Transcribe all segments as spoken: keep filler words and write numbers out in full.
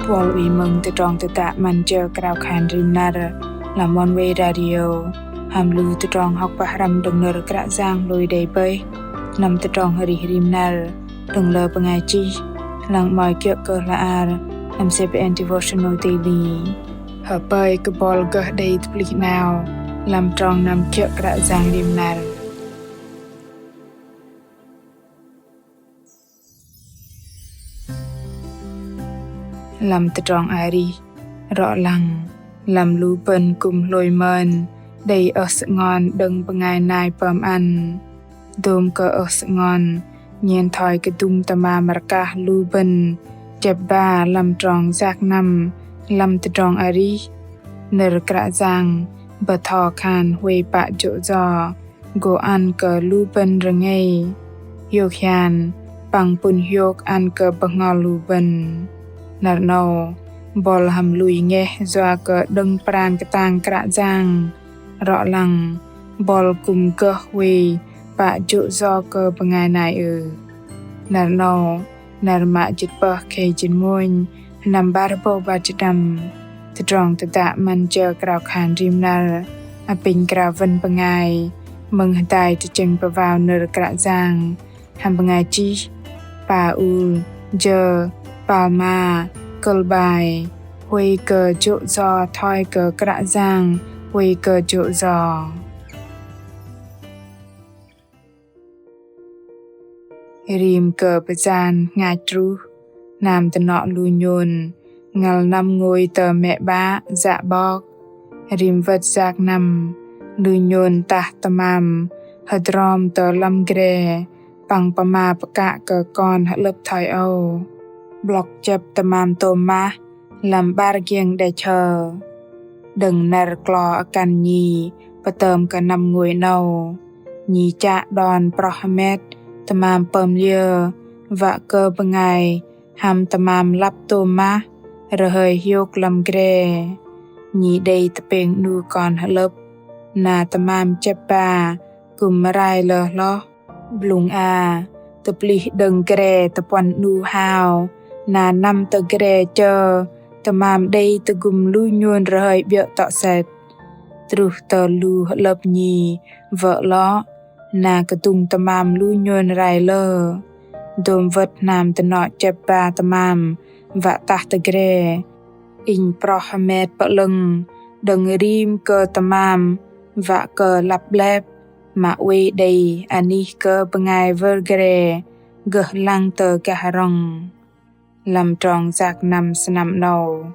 Bol ih mơ̆ng tơdrong tơdă 'Măn Jơ Krao Khan Rim Năr lăm Oneway Radio hăm lu tơdrong hŏk pơhrăm đơ̆ng nơ̆r Kră Yang hlôi đei bơih lăm tơdrong arih rim năr đơ̆ng lơ bơngai chih, lăng 'mơ̆i kiơ̆ kơ hla bơar lăm CBN Devotional Daily. Hơpơi kơ bol gơh đei tơplih 'nao lăm trong năm kiơ̆ Kră Yang rim năr. Lăm tơdrong arih, rŏ lăng lăm lu bơ̆n kư̆m hlôi mơn đei ơh sơngon đơ̆ng bơngai nai pơm ăn. Dôm kơ ơh sơngon nhen thoi kơdŭng tơmam rơkah lu bơ̆n chĕp ba lăm trong yak năm lăm tơdrong arih. Nơ̆r Kră Yang bơtho khan huay pă jô̆ yo gô ăn kơ lu bơ̆n rơngei, hiôk hian păng pŭn hiôk ăn kơ bơhngol lu bơ̆n. Năr 'nâu bol hăm lui ngeh yua kơ đơ̆ng pran kơtang Kră Yang, rŏ lăng bol kư̆m gơh huay pă jô̆ yo kơ bơngai nai ưh? Năr 'nâu, năr mă jĭt pơh khei jĭt mônh, sơnăm 'bar rơbâu 'bar jĭt pơđăm. Tơdrong tơdă 'Măn Jơ Krao Khan Rim Năr apinh krao wơn bơngai mơ̆ng hơdai tơchĕng pơwao nơ̆r Kră Yang hăm bơngai chih Paul J. Palma, kơ̆l bai Huay kơ jô̆ yo thoi kơ Kră Yang huay kơ jô̆ yo. Rim kơ pơchan hngach truh, hnam tơnŏ lu nhôn ngăl năm ngôi tơ mĕ 'bă yă 'bok. Rim wơ̆t yak năm, lu nhôn tah tơmam hơdrom tơ lăm gre păng pơma pơkă kơ kon hơlơ̆p thoi âu: 'Blŏk chĕp tơmam tôm mah lăm 'bar giĕng đĕch hơ. Đơ̆ng năr klo akăn nhi pơtơm kơ năm ngôi 'nâu, nhi chă đon proh hơmet tơmam pơm liơ wă kơ bơngai hăm tơmam lăp tôm mah rơhơi hiôk lăm gre. Nhi đei tơpêng 'nu kon hơlơ̆p, na tơmam chĕp ba kư̆m rai lơ hloh. Blŭng a, tơplih đơ̆ng gre tơpuăn 'nu hao, na năm tơ gre chơ tơmam đei tơgŭm lu nhôn rơhơi 'biơ̆ tŏ sĕt. Truh tơ lu hơlơ̆p nhi wơ̆ 'lŏ, na kơdŭng tơmam lu nhôn rai lơ. Dôm wơ̆t hnam tơnŏ chĕp ba tơmam wă tah tơ gre. Inh proh hơmet pơ'lơ̆ng đơ̆ng rim kơ tơmam wă kơ lăp 'blep, mă oei đei anih kơ bơngai wơr gre gơh lăng tơ gah rŏng. Lăm trong yak năm sơnăm 'nâu,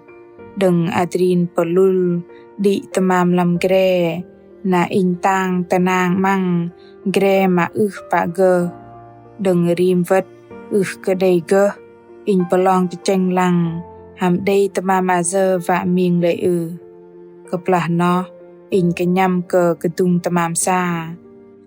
đơ̆ng adrin pơlŭl đĭ tơmam lăm gre, na inh tang tơnang 'măng gre mă ưh pă gơh. Đơ̆ng rim wơ̆t ưh kơ đei gơh, inh pơlong tơchĕng lăng hăm đei tơmam ayơ wă ming lê̆ ưh. Kơplah noh inh kơnhăm kơ kơdŭng tơmam sa.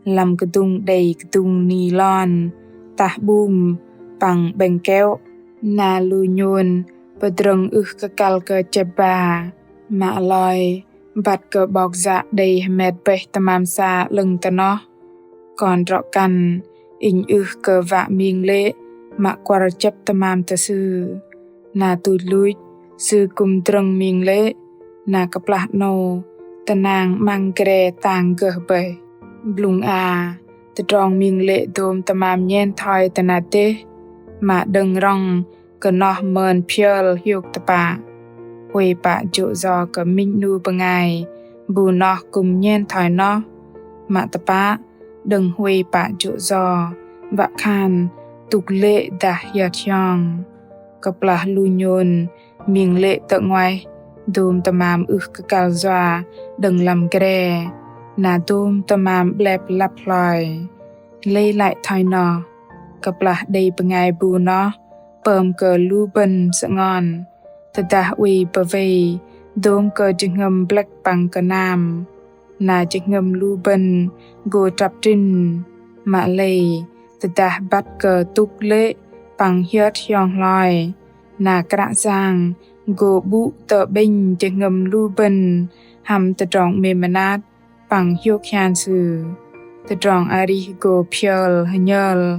Lăm kơdŭng đei kơdŭng nilon, tah 'bum păng 'bĕng keo, na lu nhôn pơdrơ̆ng ưh kơ kăl kơ chĕp ba. Mă loi băt kơ 'bok yă đei hơmet bơih tơmam sa 'lơ̆ng tơ noh. Kon drŏ kăn, inh ưh kơ wă ming lê̆ mă kuăr chĕp tơmam tơ sư. Na tuch luch sư kư̆m drơ̆ng ming lê̆, na kơplah 'nâu tơnang 'măng gre tang gơh bơih. Blŭng a, tơdrong ming lê̆ dôm tơmam nhen thoi tơnat dêh, mă đơ̆ng rŏng kơ noh mơn phiơl hiôk tơpă. Huay pă jô̆ yo kơ minh 'nu bơngai bu noh kư̆m nhen thoi noh. Mă tơpă, đơ̆ng huay pă jô̆ yo wă khan tŭk lê̆ dah hiơt hiong. Kơplah lu nhôn ming lê̆ tơ 'nguaih, dôm tơmam ưh kơ kăl yua đơ̆ng lăm gre, na dôm tơmam 'blep lăp hloi. Lei lăi thoi noh, kơplah đei bơngai bu noh pơm kơ lu bơ̆n sơngon, tơdah oei pơwei dôm kơ jơhngơ̆m blĕk păng kơnam, na jơhngơ̆m lu bơ̆n gô trăp trĭn. Mă lei tơdah băt kơ tŭk lê̆ păng hiơt hiong hloi, na Kră Yang gô 'bŭ tơ 'bĕnh jơhngơ̆m lu bơ̆n hăm tơdrong 'mêm mơnat păng hiôk hian Sư. Tơdrong arih gô phiơl hơnhơl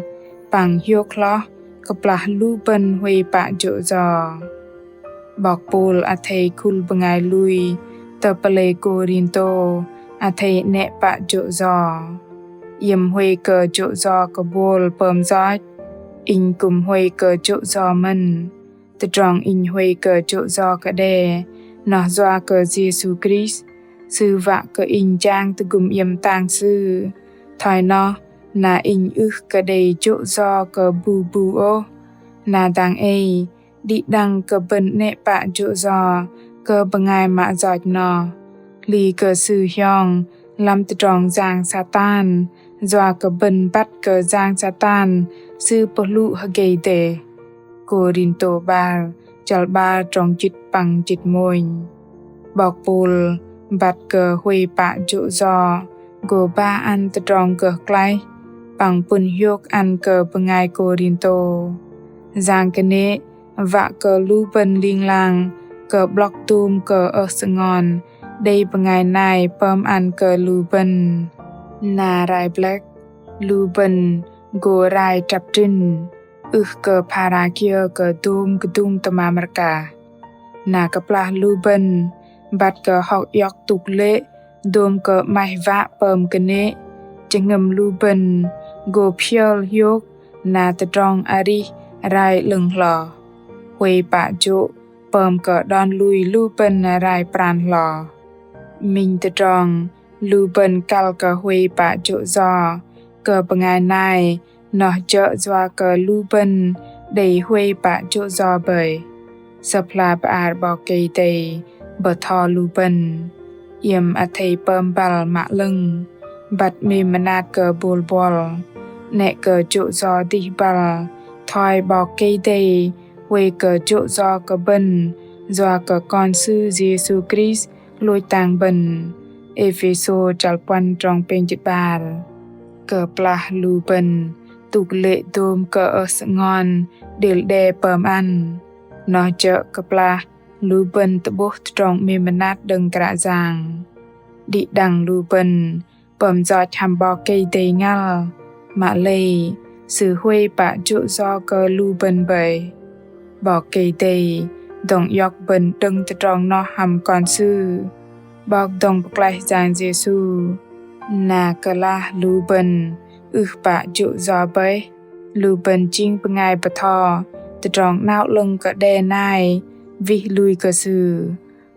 păng hiôk hloh kơplah lu bơ̆n huay pă jô̆ yo. 'Bok Pôl athei khul bơngai lui tơ pơlei Kôrintô athei 'nĕ pă jô̆ yo. Iĕm huay kơ jô̆ yo kơ bôl pơm yoch, inh kư̆m huay kơ jô̆ yo mơ̆n. Tơdrong inh huay kơ jô̆ yo kơ đe noh yua kơ Yêsu Krist, Sư wă kơ inh jang tơgŭm iĕm tang Sư. Thoi noh, na inh ưh kơ đei jô̆ yo kơ bu bu ôh. Na dang ei, đĭ đăng kơ bơ̆n 'nĕ pă jô̆ yo kơ bơngai mă yoch noh. Hli kơ sư hiong lăm tơdrong yang Satan, yua kơ bơ̆n băt kơ yang Satan sư pơhlŭ hơgei dêh. Kôrintô 'bar, chăl 'bar trong jĭt păng jĭt mônh. 'Bok Pôl băt kơ huay pă jô̆ yo, gô ba ăn tơdrong gơh klaih, păng pŭn hiôk ăn kơ bơngai Kôrintô. Yang kơnê̆ wă kơ lu bơ̆n ling lang kơ 'blŏk dôm kơ ơh sơngon đei bơngai nai pơm ăn kơ lu bơ̆n. Na rai blĕk, lu bơ̆n gô rai trăp trĭn, ưh kơ phara kiơ kơ dôm kơdŭng tơmam rơkah. Na kơplah lu bơ̆n băt kơ hŏk iŏk tŭk lê̆ dôm kơ 'maih wă pơm kơnê̆, jơhngơ̆m lu bơ̆n gô phiơl hiôk na tơdrong arih rai 'lơ̆ng hloh. Huay pă jô̆ pơm kơ đon lui lu bơ̆n rai pran hloh. Minh tơdrong lu bơ̆n kăl kơ huay pă jô̆ yo kơ bơngai nai noh jơ̆ yua kơ lu bơ̆n đei huay pă jô̆ yo bơih. Sơ̆p hla bơar 'Bok Kei-Dei bơtho lu bơ̆n. Iĕm athei pơm băl mă 'lơ̆ng, băt 'mêm mơnat kơ bôl buăl, 'nĕ kơ jô̆ yo dih băl thoi 'Bok Kei-Dei huay kơ jô̆ yo kơ bơ̆n yua kơ Kon Sư Yêsu Krist lôch tang bơ̆n. Êphêsô chăl puăn trong pêng jĭt 'bar. Kơplah lu bơ̆n tŭk lê̆ dôm kơ ơh sơngon đêl đe pơm ăn, noh jơ̆ kơplah lu bơ̆n tơ'bôh tơdrong 'mêm mơnat đơ̆ng Kră Yang. Đĭ đăng lu bơ̆n pơm yoch hăm 'Bok Kei-Dei ngăl, mă lei Sư huay pă jô̆ yo kơ lu bơ̆n bơih. 'Bok Kei-Dei dŏng iŏk bơ̆n đơ̆ng tơdrong noh hăm Kon Sư, 'Bok dŏng pơklaih Yang Yêsu. Na kơlah lu bơ̆n ưh pă jô̆ yo bơih, lu bơ̆n jing bơngai bơtho tơdrong 'nao 'lơ̆ng kơ đe nai wih lui kơ Sư.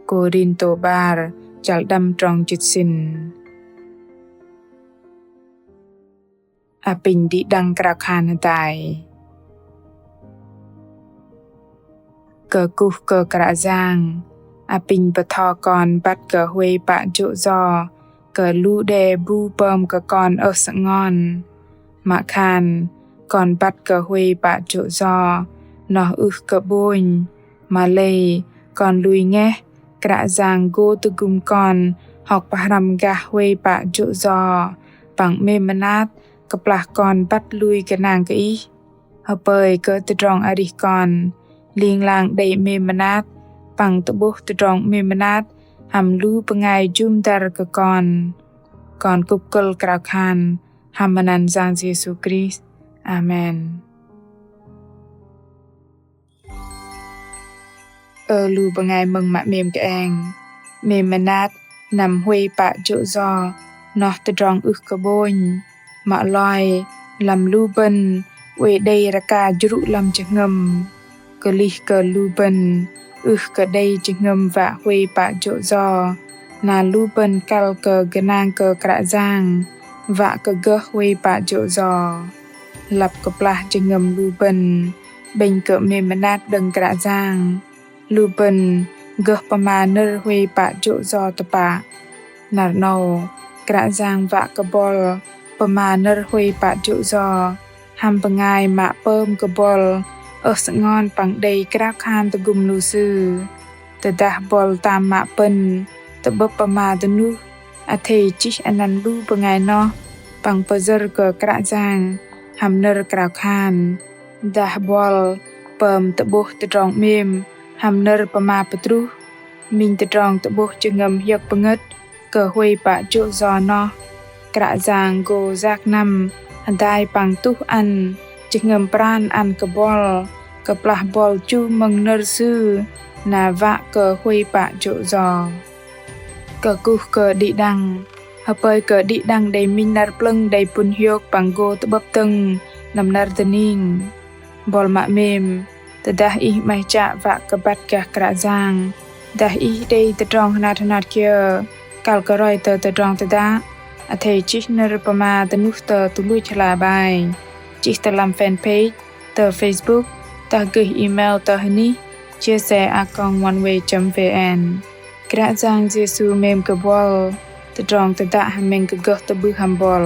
Kôrintô 'bar chăl đăm trong jĭt sĭn. Apinh đĭ đăng krao khan hơdai. Kơkuh kơ Kră Yang, apinh bơtho kon băt kơ huay pă jô̆ yo kơ lu đe bu pơm kơ kon ơh sơngon. Mă khan kon băt kơ huay pă jô̆ yo noh ưh kơ 'bônh. Mă lei kon lui ngeh Kră Yang gô tơgŭm kon hŏk pơhrăm gah huay pă jô̆ yo păng 'mêm mơnat kơplah kon băt lui gơnang kơ Ih. Hơpơi kơ tơdrong arih kon ling lang đei 'mêm mơnat păng tơ'bôh tơdrong 'mêm mơnat hăm lu bơngai jŭm dăr kơ kon. Kon kŭp kơ̆l krao khan hăm măt anăn Yang Yêsu Krist. Amen. Ơ lu bơngai mơ̆ng mă 'mêm kơeng, 'mêm mơnat năm huay pă jô̆ yo noh tơdrong ưh kơ 'bônh. Mă loi lăm lu bơ̆n oei đei rơka jrŭ lăm jơhngơ̆m. Kơlih kơ lu bơ̆n ưh kơ đei jơhngơ̆m wă huay pă jô̆ yo, na lu bơ̆n kăl kơ gơnang kơ Kră Yang wă kơ gơh huay pă jô̆ yo. Lăp kơplah jơhngơ̆m lu bơ̆n 'bĕnh kơ 'mêm mơnat đơ̆ng Kră Yang, lu bơ̆n gơh pơma nơ̆r huay pă jô̆ yo tơpă. Năr 'nâu, Kră Yang wă kơ buăl pơma nơ̆r huay pă jô̆ yo hăm bơngai mă pơm kơ buăl ơh sơngon păng đei krao khan tơgŭm lu sư. Tơdah buăl tam mă pơ̆n tơ'bơ̆p pơma dơnuh, athei chih anăn lu bơngai noh păng pơyơ̆r kơ Kră Yang hăm nơ̆r krao khan. Dah buăl pơm tơ'bôh tơdrong 'mêm hăm nơ̆r pơma pơtruh, minh tơdrong tơ'bôh jơhngơ̆m hiơ̆k pơngơ̆t kơ huay pă jô̆ yo noh. Kră Yang gô yak năm hơdai păng tuh ăn jơhngơ̆m pran ăn kơ buăl kơplah buăl chu mơ̆ng nơ̆r Sư na wă kơ huay pă jô̆ yo. Kơkuh kơ đĭ đăng. Hơpơi kơ đĭ đăng đei minh năr plơ̆ng đei pŭn hiôk păng gô tơ'bơ̆p dơ̆ng năm năr dơning. Bol mă 'mêm, tơdah ih 'maih chă wă kơ băt gah Kră Yang, dah ih đei tơdrong hơnat hơnat kiơ kăl kơ roi tơ tơdrong tơdă, athei chih nơ̆r pơma dơnuh tơ tơluch hla bơar, chih tơ lăm fanpage tơ Facebook, dah gơih email tơ hơnih jsa a còng oneway chấm vn. Kră Yang Yêsu 'mêm kơ bol. Tơdrong tơdă hơmĕng kơ gơh tơ'bưh hăm bol.